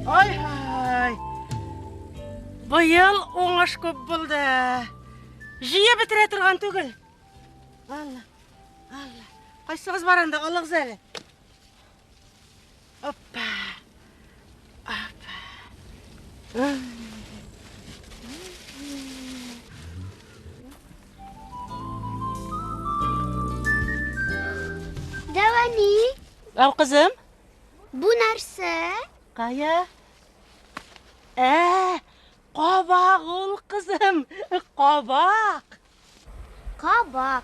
Ай-һай! Быел уңыш күп булды. Җыеп бетерә торган түгел. Алла, Алла. Кайсыгыз бар анда? Алыгыз әле. Опа. Опа. Дәвани. Ау, кызым. Бу нәрсә? Кая? Ә, кабак ул, кызым, кабак. Кабак.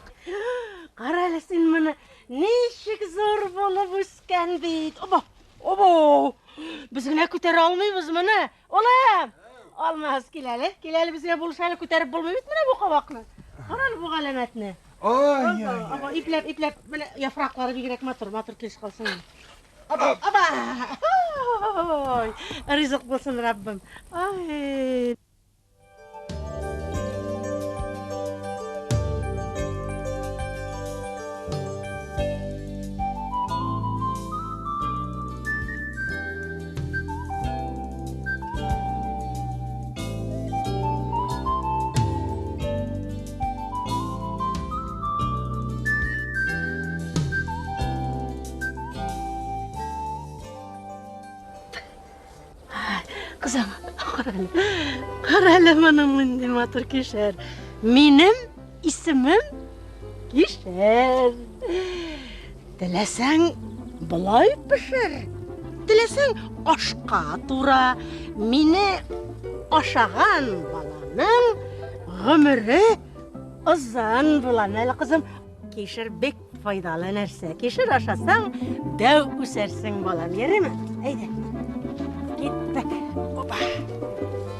Кара әле син моны, ничек зур булып үскән бит. Оба, оба. Без генә күтәрә алмыйбыз моны. Улым, Алмаз, кил әле, кил әле безгә булыш әле, күтәреп булмый бит менә бу кабакны. Кара әле бу галәмәтне. Ай, ай, ай. Ипләп, ипләп, менә яфраклары бигрәк матур, матур килеш калсын. Аба, аба! Ой, ризык булсын Раббым. Ай. Кызым, карале. Карале моның нинди матур кишер. Минем исемем Кишер. Теләсәң, болай пешер. Теләсәң, ашка тура. Мине ашаган баланың гомере озын була. Әле кызым, кишер бик файдалы нәрсә. Кишер ашасаң, дәү үсәрсең, балам, ярыймы? Әйдә. Киттек. Опа.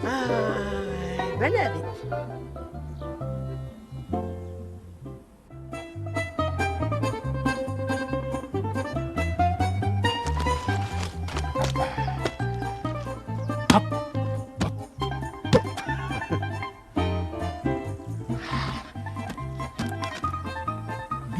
Ай, менә бит.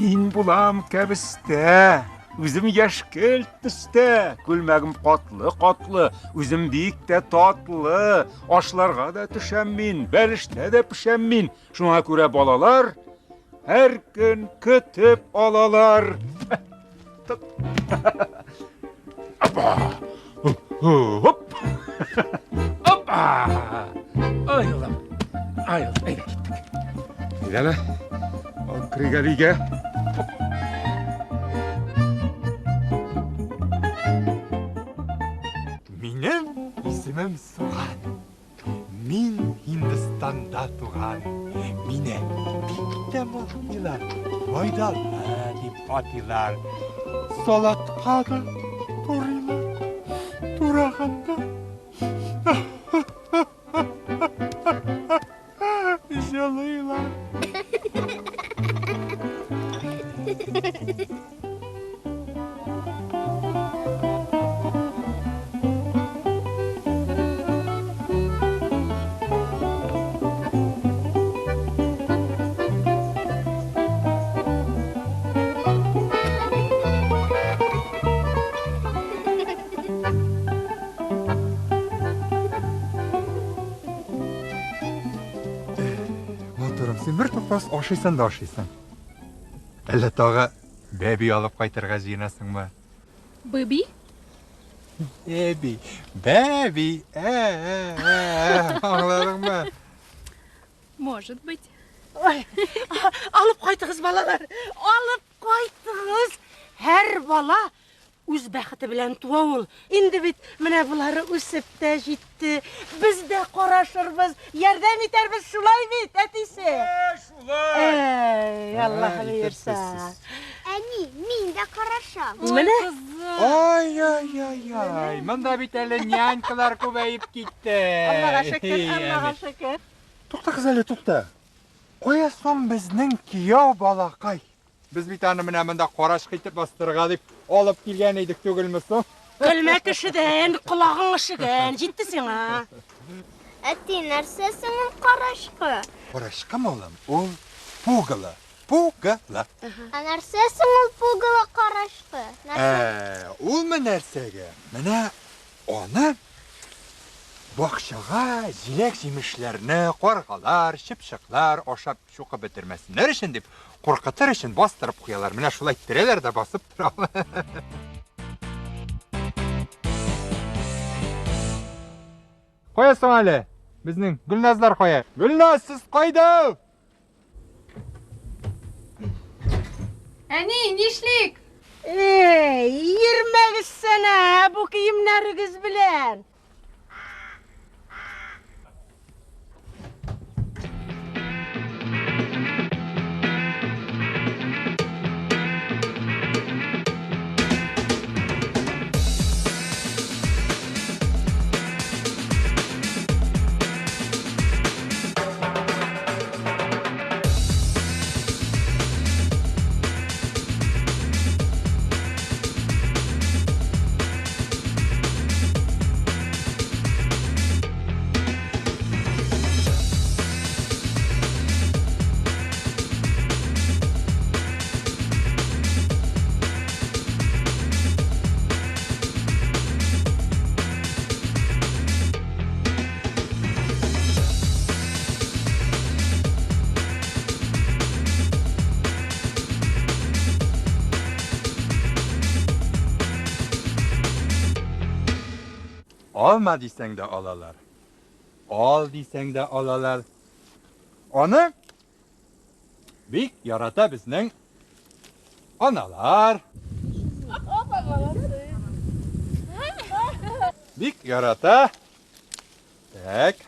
Мин булам кәбестә, үзем яшькелт төстә, күлмәгем катлы-катлы, үзем бик тә татлы, ашларга да төшәм мин, бәлештә дә пешәм мин. Шуңа күрә балалар һәр көн көтеп алалар. Опа! Хоп! Опа! Ай, улым. Ай, улым, әйдә киттек. Әйдә әле. Алып керик әле өйгә. Минем исемем Суган. Мин Һиндстанда туган. Мине бик тә мактыйлар, файдалы дип атыйлар. Салатка да турыйлар. Тураганда җылыйлар. Вопрос ашыйсың да ашыйсың. Әллә тагы бәби алып кайтырга җыенасыңмы? Бэби? Бәби, бәби, ә, ә, ә, аңладыңмы? Может быть. Ой, алып кайтыгыз, балалар, алып кайтыгыз. Һәр бала үз бәхете белән туа ул. Инде бит менә болары үсеп тә җитте. Без дә карашырбыз, ярдәм итәрбез, шулай бит, әтисе? Шулай. Әй, Аллаһ боерса. Әни, мин дә карашам. Менә Ай-ай-ай-ай, монда бит әле нянькалар күбәеп китте. Аллага шөкер, Аллага шөкер. Туктагыз әле, тукта. Кая соң безнең кияү балакай? Без бит аны менә монда карачкы итеп бастырырга дип алып килгән идек түгелме соң? Көлмә кешедән, колагың өшегән, җитте сиңа. Әти, нәрсә соң ул карачкы? Карачкы, улым, ул пугало. Пугало. Ә нәрсә соң ул пугало карачкы? Нәрсә? Ә, улмы нәрсәгә? Менә аны бакчага җиләк-җимешләрне каргалар, чыпчыклар ашап чукып бетермәсеннәр өчен дип, куркытыр өчен бастырып куялар. Менә шулай иттерәләр дә басып торалар. Кая соң әле? Безнең Гөлназлар кая? Гөлназ, сез кайда? Әни, нишлик? Эй, йөрмәгезсәнә бу киемнәрегез белән. Алма дисәң дә алалар. Ал дисәң дә алалар. Аны бик ярата безнең аналар. Бик ярата. Так.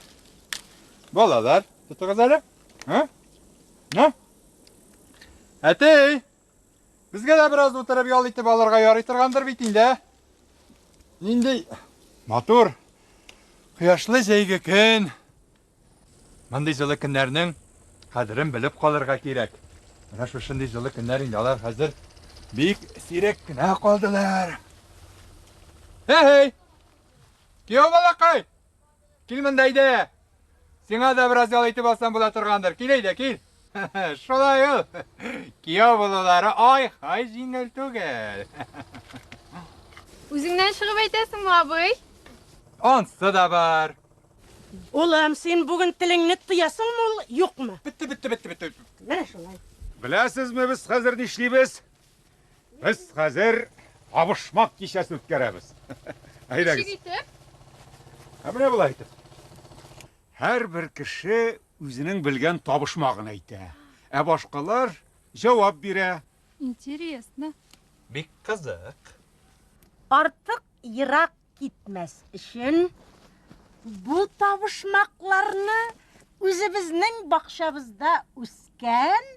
Балалар, тотыгыз әле. Һа? На. Әтей! Безгә дә бераз утырып ял итеп алырга ярый торгандыр бит инде. Нинди матур, кояшлы җәйге көн. Мондый җылы көннәрнең кадерен белеп калырга кирәк. Менә шушындый җылы көннәр инде алар хәзер бик сирәк кенә калдылар. Эй! Кияү балакай! Кил монда әйдә! Сиңа да бераз ял итеп алсаң була торгандыр. Кил әйдә, кил. Шулай ул. Кияү булулары ай-хай җиңел түгел. Үзеңнән чыгып әйтәсеңме, абый? Ансы да бар. Улым, син бүген телеңне тыясыңмы ул, юкмы? Бетте, бетте, бетте, бетте. Менә шулай. Беләсезме, без хәзер нишлибез? Без хәзер табышмак кичәсе үткәрәбез. Әйдәгез. Ничек итеп? Ә менә болай итеп. Һәрбер кеше үзенең белгән табышмагын әйтә, ә башкалар җавап бирә. Интересно. Бик кызык. Артык ерак китмәс өчен бу табышмакларны үзебезнең бакчабызда үскән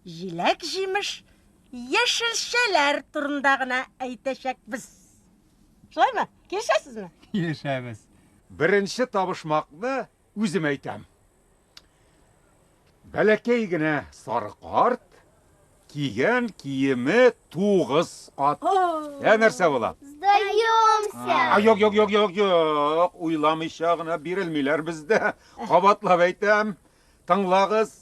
җиләк-җимеш, яшелчәләр турында гына әйтәчәкбез. Шулаймы? Килешәсезме? Килешәбез. Беренче табышмакны үзем әйтәм. Бәләкәй генә сары карт, кигән киеме 9 кат. Ә нәрсә була? Сдаемся! А, юк, юк, юк, юк, юк. Уйламыйча гына бирелмиләр бездә. Кабатлап әйтәм. Тыңлагыз.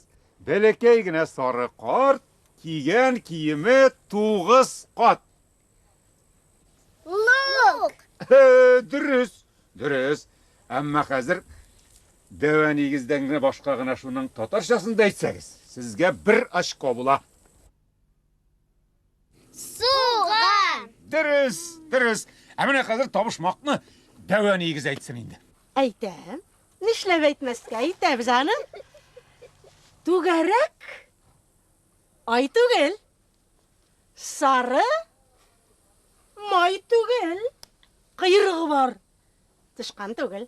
Бәләкәй генә сары карт, кигән киеме 9 кат. Лук! Дөрес, дөрес. Әмма хәзер дәвә нигездән генә башка гына шуның татарчасын да әйтсәгез. Сезгә бер очко була. Суган! Дөрес, дөрес. Ә менә хәзер табышмакны дәү әниегез әйтсен инде. Әйтәм. Нишләп әйтмәскә? Әйтәбез аны. Түгәрәк ай түгел. Сары май түгел. Койрыгы бар. Тычкан түгел.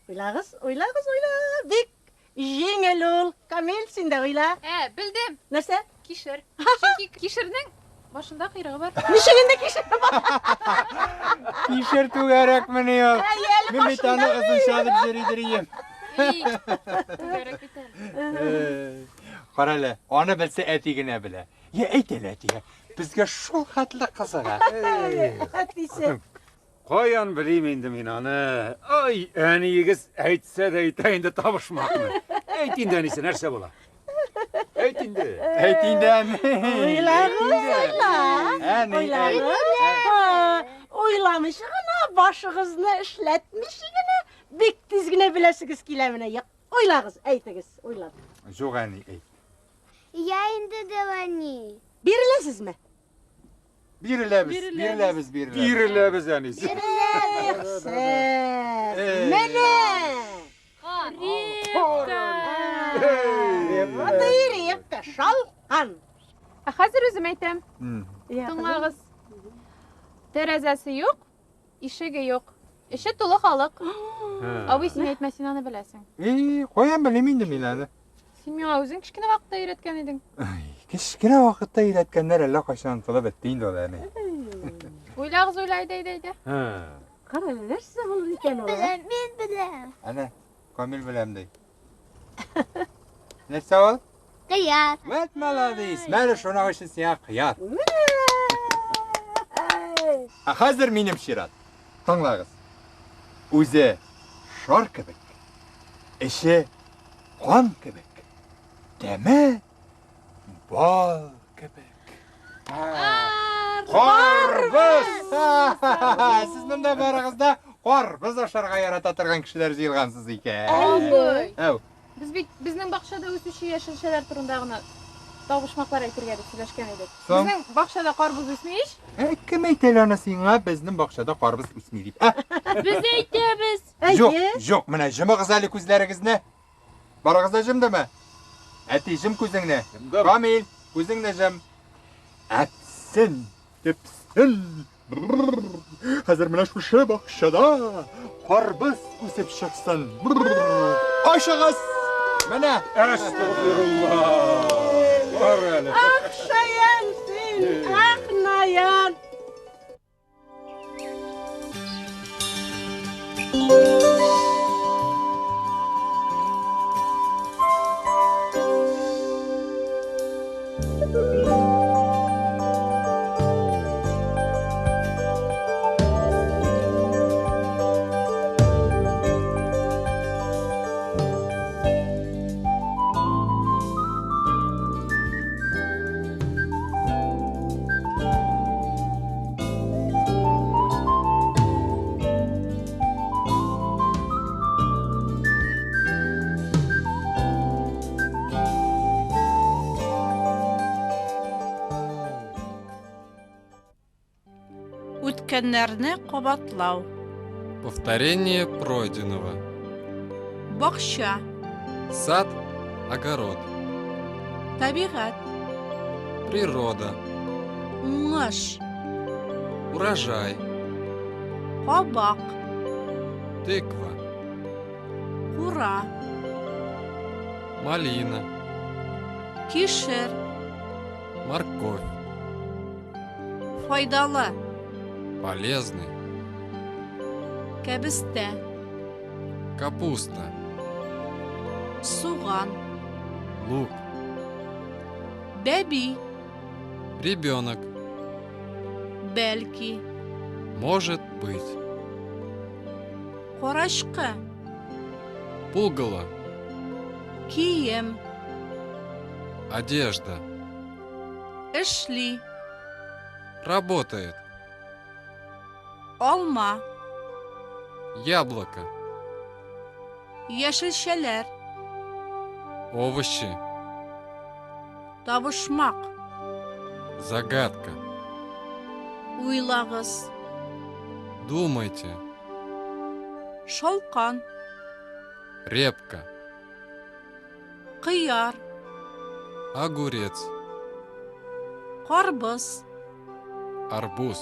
Уйлагыз, уйлагыз, уйла. Бик җиңел ул. Камил, син дә уйла. Ә, белдем. Нәрсә? Кишер. Чөнки кишернең башында койрыгы бар. Ничек инде кишер бар? Кишер түгәрәкмени ул? Әй, әле Мин бит аны башында озынча дип йөридер идем. Эй, Түгәрәк бит әле. Кара әле, аны белсә әти генә белә. Я әйт әле әтигә. Безгә шул хәтле кызыга. Әтисе. Каян белим инде мин аны? Ай, әниегез әйтсә дә әйтә инде табышмакны. Әйт инде әнисе, нәрсә була? Әйт инде. Әйт инде әни. Уйлагыз, уйла. Әни, Уйлагыз. Ха, Уйламыйча гына, башыгызны эшләтмичә генә, бик тиз генә беләсегез килә менә. Юк, Уйлагыз, әйтегез, уйлап. Юк әни, әйт. Я инде дәү әни. Биреләсезме? Биреләбез, биреләбез, биреләбез. Биреләбез әнисе. Эх, сез. Менә. Репка. Вот и репка, шалкан. Ә хәзер үзем әйтәм. М. Я, кызым. Тыңлагыз. Тәрәзәсе юк, ишеге юк. Эче тулы халык. Абый, син әйтмә, син аны беләсең. И, каян белим инде мин аны? Син миңа үзең кечкенә вакытта өйрәткән идең. Ай, кечкенә вакытта өйрәткәннәр әллә кайчан онытылып бетте инде ул әни. Уйлагыз, уйла, әйдә, әйдә, әйдә. Кара әле, нәрсә булыр икән ул? ә? Беләм, мин беләм. Әнә, Камил беләм ди. Нәрсә ул? Кыяр. Вәт молодец. Менә шуның өчен сиңа кыяр. Әй. Ә хәзер минем чират. Тыңлагыз. Үзе шар кебек, эче кан кебек, тәме бал кебек. Карбыз! Сез монда барыгыз да карбыз ашарга ярата торган кешеләр җыелгансыз икән. Абый. Әү, Без бит безнең бакчада үсүче яшелчәләр турында гына табышмаклар әйтергә дип сөйләшкән идек. Соң? Безнең бакчада карбыз үсми ич. ә, кем әйтә әле аны сиңа безнең бакчада карбыз үсми дип? Ә, Без әйтәбез. Юк, Әйе. юк, менә җымыгыз әле күзләрегезне. Барыгыз да җымдымы? Әти, җым күзеңне. Җымдым. Камил, күзеңне җым. Әпсен, төпсен. Бррр. Хәзер менә шушы бакчада карбыз үсеп чыксын. Бррр. Ашыгыз! Менә. Әстәгъфирулла. Бар әле. Ах, шаян син, ах, наян. Үткәннәрне кабатлау. Повторение пройденного. Бакча, Сад, огород, табигать, природа, уңыш, урожай, кабак, тыква, кура, малина, кишер, морковь, файдалы, полезный, кәбестә, капуста, суган, лук, бәби, ребенок, бәлки, может быть, карачкы, пугало, кием, одежда, эшли, работает, алма, яблоко, яшелчәләр, овощи, Табышмак. Загадка. Уйлагыз. Думайте. Шалкан. Репка. Кыяр. Огурец. Карбыз. Арбуз.